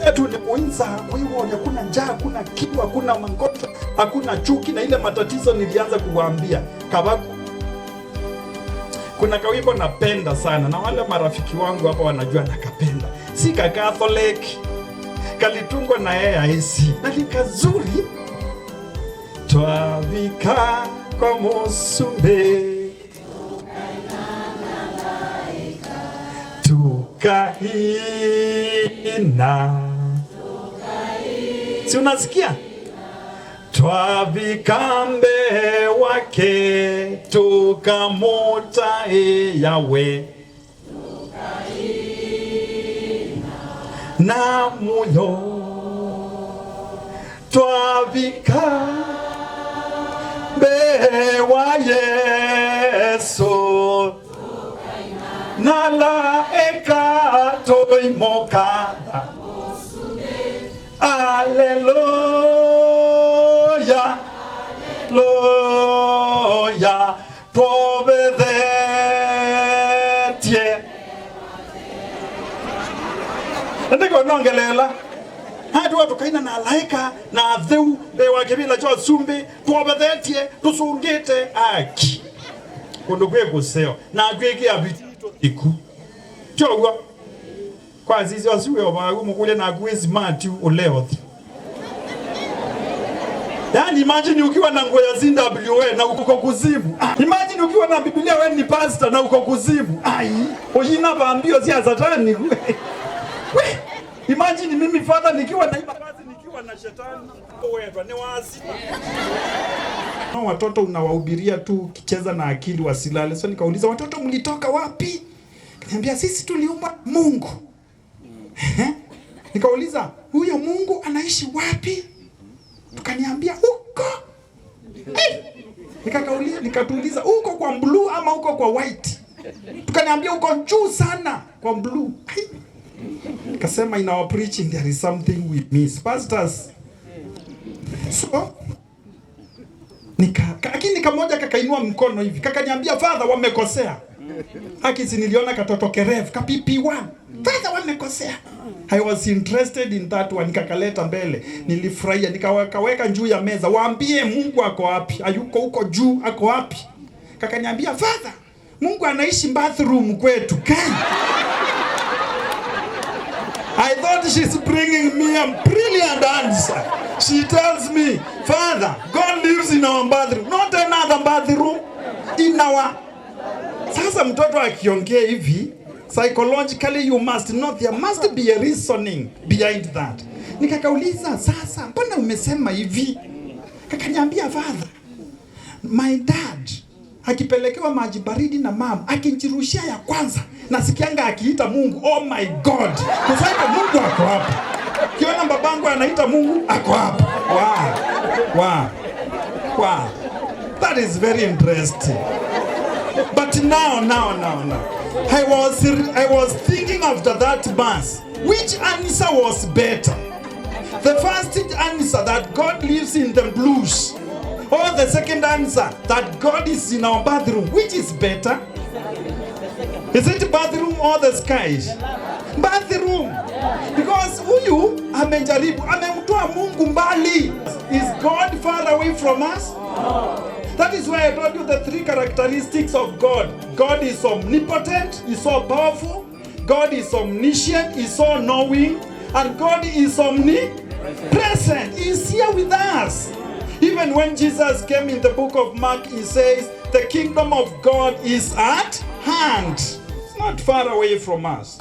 Yetu ni kuinza kuiwone, hakuna njaa, hakuna kiu, hakuna magonjwa, hakuna chuki na ile matatizo nilianza kuwaambia Kabaku. Kuna kawimbo napenda sana na wale marafiki wangu hapa wanajua nakapenda, si ka Catholic, kalitungwa na AIC na ni kazuri. Twavika kwa musumbe tukaina, si unasikia? Twavika mbe wake tukamuta Yawe na muyo twavika mbe wa Yesu na laeka toimokatha. Aleluya, Luya, tuobethetie ndiko nongelela hatu watu kaina na alaika na atheu mbe wa kibila cha sumbi tuobethetie tusungite aki kundu kwi kuseo na kwikia vitito iku tyoguo kwa zizi osiwe obagu mukule na kwi smart uleothi. Yaani imagine ukiwa na nguo ya ZWA na uko kuzimu. Imagine ukiwa na Biblia wewe ni pastor na uko kuzimu. Ai, oyina baambio si satani. We, imagine mimi father nikiwa naimba kazi nikiwa na shetani. Wewe ni waasi. Watoto unawahubiria tu ukicheza na akili wasilale. So nikauliza watoto mlitoka wapi? Kaniambia sisi tuliumbwa Mungu. Nikauliza huyo Mungu anaishi wapi? Tukaniambia huko. Hey! Nikakauliza, nikatuuliza huko kwa blue ama huko kwa white? Tukaniambia huko juu sana kwa blue. Hey! Nikasema in our preaching there is something we miss. Pastors. So lakini kamoja kakainua mkono hivi kakaniambia father wamekosea. Haki si niliona katoto kerevu ka PP1. Father wamekosea. I was interested in that one, nikakaleta mbele. Nilifurahia, nikaweka juu ya meza. Waambie Mungu ako wapi? Hayuko huko juu, ako wapi? Kakaniambia father, Mungu anaishi bathroom kwetu. Kai. I thought she's bringing me a brilliant answer. She tells me, Father, God lives in our bathroom, not another bathroom, in our. Sasa mtoto akiongea hivi, psychologically you must know there must be a reasoning behind that. Nikakauliza, sasa mbona umesema hivi? Kakaniambia, Father, my dad akipelekewa maji baridi na mama akinirushia ya kwanza nasikianga akiita Mungu, oh my God. Kwa sababu Mungu ako hapa. Kiona babangu anaita Mungu ako hapa. Wow. Wow. Wow. That is very interesting. But now. I was thinking after that mass, which answer was better? The first answer that God lives in the blues, or the second answer that God is in our bathroom, which is better? Is it bathroom or the skies? Bathroom. Because huyu amejaribu, amemtoa Mungu mbali. Is God far away from us? That is why I told you the three characteristics of God. God is omnipotent, is so powerful. God is omniscient, is so knowing. And God is omnipresent. He is here with us. Even when Jesus came in the book of Mark, he says, the kingdom of God is at hand. It's not far away from us.